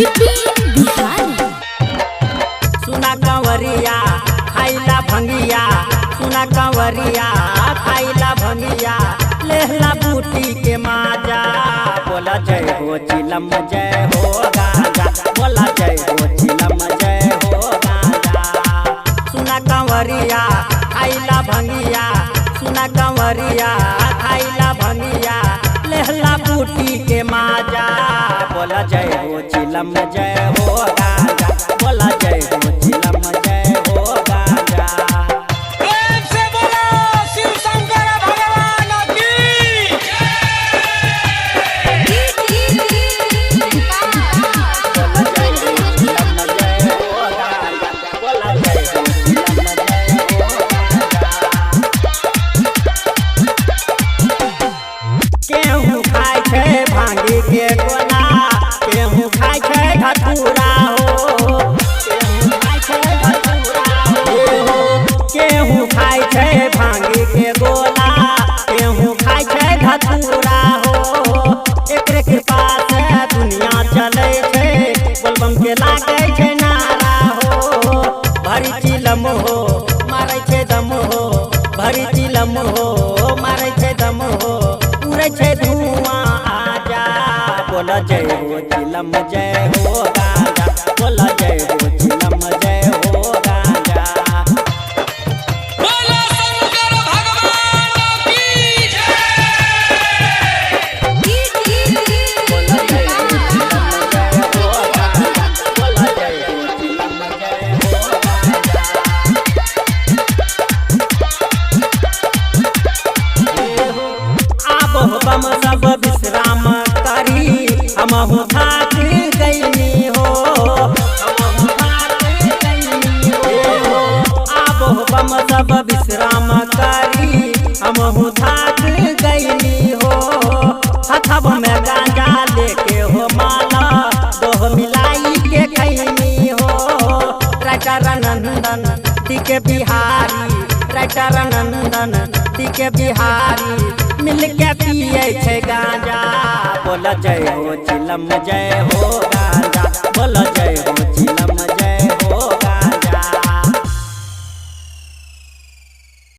विपिन बिहारी। सुना कंवरिया खाइला भंगिया, सुना कंवरिया खाइला भंगिया, लेहला बूटी के माजा। बोला जय हो चिलम जय हो गाजा, बोला जय हो चिलम जय हो गाजा। सुना कंवरिया खाइला भंगिया, सुना कंवरिया खाइला भंगिया, लेहला बूटी के माजा। बोला जय हो चिलम जय हो गाजा, बोला जय हो चिलम जय हो गाजा। प्रेम से बोलो शिव शंकर भगवान की। बोला जय हो चिलम जय हो गाजा, बोला जय हो चिलम जय हो गाजा। केहू खाय छै भांगी के गोला, केहू खाय छै धतूरा हो, केहू खाय छै धतूरा हो, केहू खाय छै भांगी के गोला, केहू खाय छै धतूरा हो। एकरे कृपा से दुनिया चलै छै, बोलबम के लागै छै नारा हो। भरी चिलम हो मारै छै दम हो, भरी चिलम हो मारै छै दम हो, उड़ै छै धुआं आजा। बोला जय हो चिलम जय हो गाजा, बोला जय हो चिलम जय हो गाजा। बोलो शंकर भगवान की। बोला जय हो चिलम जय हो गाजा, बोला जय हो चिलम जय हो गाजा। आब बम सब विश्राम करी, हमहु थाक गईनी हो, हमहु थाक गईनी हो। आब बम सब विश्राम करी, हमहु थाक गईनी हो। हथब में गांजा लेके हो माला, दोह मिलाई के खैनी हो। राइटर नंदन टीके बिहारी, राइटर नंदन टीके बिहारी, मिलके पिए छै गांजा। बोला जय हो चिलम जय हो गांजा, बोला जय हो।